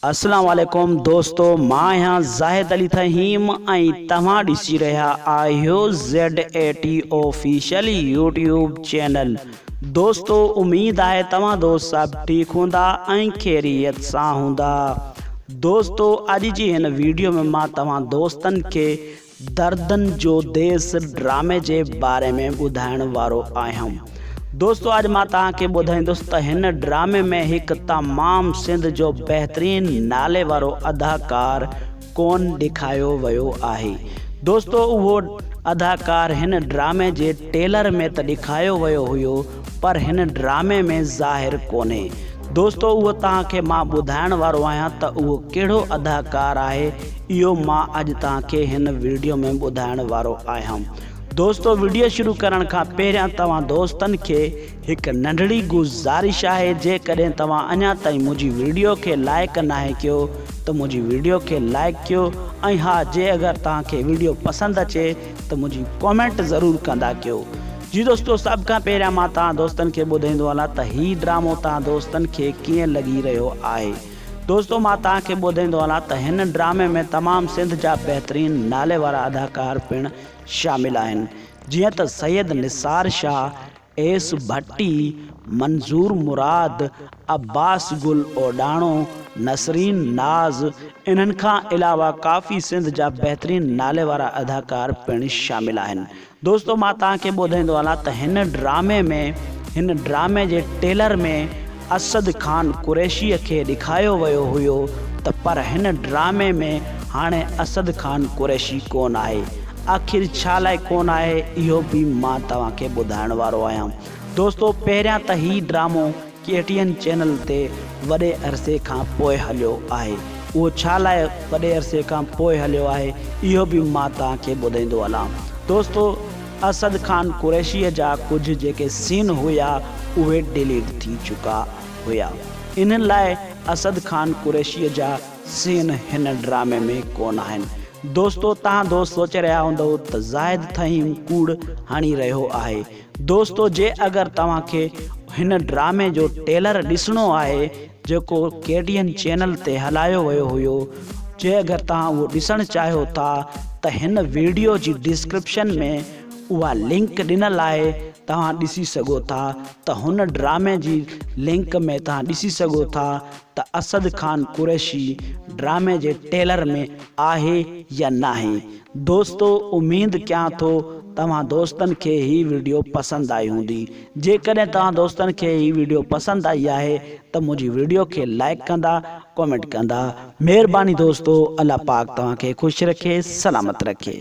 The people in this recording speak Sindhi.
اسلام عليڪم دوستو مان آهيان زاهد علي ٿهيم ۽ توهان ڏسي رهيا آهيو Z A T official YouTube channel دوستو اميد آهي توهان دوست سڀ ٺيڪ هوندا ۽ خيريت سان هوندا دوستو اڄ جي هن ويڊيو ۾ مان توهان دوستن کي دردن جو ديس ڊرامي جي باري ۾ ٻڌائڻ وارو آهيان. دوستو اڄ مان توهان کي ٻڌائيندس ته هن ڊرامي ۾ هڪ تمام سنڌ جو بهترين نالي وارو اداڪار ڪون ڏيکايو ويو آهي. دوستو اهو اداڪار هن ڊرامي جي ٽيلر ۾ ته ڏيکايو ويو هيو پر هن ڊرامي ۾ ظاهر ڪونهي. دوستو اهو توهان کي مان ٻڌائڻ وارو آهيان ته اهو ڪهڙو اداڪار آهي اهو مان اڄ توهان کي هن وڊيو ۾ ٻڌائڻ وارو آهيان. دوستو وڊيو شروع ڪرڻ کان پهريان توهان دوستن کي هڪ ننڍڙي گذارش آهي جيڪڏهن توهان اڃا تائين منهنجي وڊيو کي لائيڪ ناهي ڪيو ته منهنجي وڊيو کي لائيڪ ڪيو ۽ ها جي اگر توهان کي وڊيو پسند اچي ته منهنجي ڪومينٽ ضرور ڪندا ڪيو. جي دوستو سڀ کان پهريان مان توهان دوستن کي ٻڌائيندو هلان ته هي ڊرامو توهان دوستن کي ڪيئن لڳي رهيو آهي دوستو مان توهان کي ٻڌائيندو هلان ته هن ڊرامي ۾ تمام سنڌ جا بهترين نالي وارا اداڪار پڻ شامل آهن جيئن ته سيد نثار شاهه، ايس ڀٽي، منظور مراد، عباس گل اوڏاڻو، نسرين ناز انهن کان علاوه ڪافي سنڌ جا بهترين نالي وارا اداڪار پڻ شامل آهن دوستو مان توهان کي ٻڌائيندو هلان ته هن ڊرامي ۾ هن ڊرامي جي ٽيلر ۾ اسد خان قريشي کي ڏيکايو ويو هيو ته پر هن ڊرامي ۾ هاڻي اسد خان قريشي ڪون آهي آخر ڇا لاء ڪون آهي اهو به مان توهان کي ٻڌائڻ وارو آهيان دوستو پهريان ته هي ڊرامو ڪي ٽي اين چينل تي وڏي عرصي کان پوء هليو آهي. اهو ڇا لاء وڏي عرصي کان پوء هليو آهي اهو به مان توهان کي ٻڌائيندو هلان. دوستو اسد خان قريشيء جا ڪجهه جيڪي سين هيا اهي ڊيليٽ ٿي چڪا هيا. انهن لاء اسد خان قريشيء جا سين هن ڊرامي ۾ ڪونه آهن. دوستو توهان دوست سوچي رهيا هوندؤ ته زاهد ٿهيم ڪوڙ هڻي رهيو آهي. دوستو جي اگر توهان کي هن ڊرامي جو ٽيلر ڏسڻو آهي جيڪو ڪي ٽي اين چينل تي هلايو ويو هيو جي اگر توهان اهو ڏسڻ چاهيو ٿا ته هن ويڊيو جي ڊسڪرپشن ۾ اها لنڪ ڏنل آهي توهان ڏسي سگهو ٿا ته هن ڊرامي جي لنڪ ۾ توهان ڏسي سگهو ٿا ته اسد خان قريشي ڊرامي جي ٽيلر ۾ آهي يا ناهي دوستو اميد ڪيان ٿو توهان دوستن کي هي وڊيو پسند آئي هوندي جيڪڏهن توهان دوستن کي هي وڊيو پسند آئي آهي ته منهنجي وڊيو کي لائيڪ ڪندا ڪومينٽ ڪندا مهرباني دوستو الله پاڪ توهان کي خوش رکي سلامت رکي.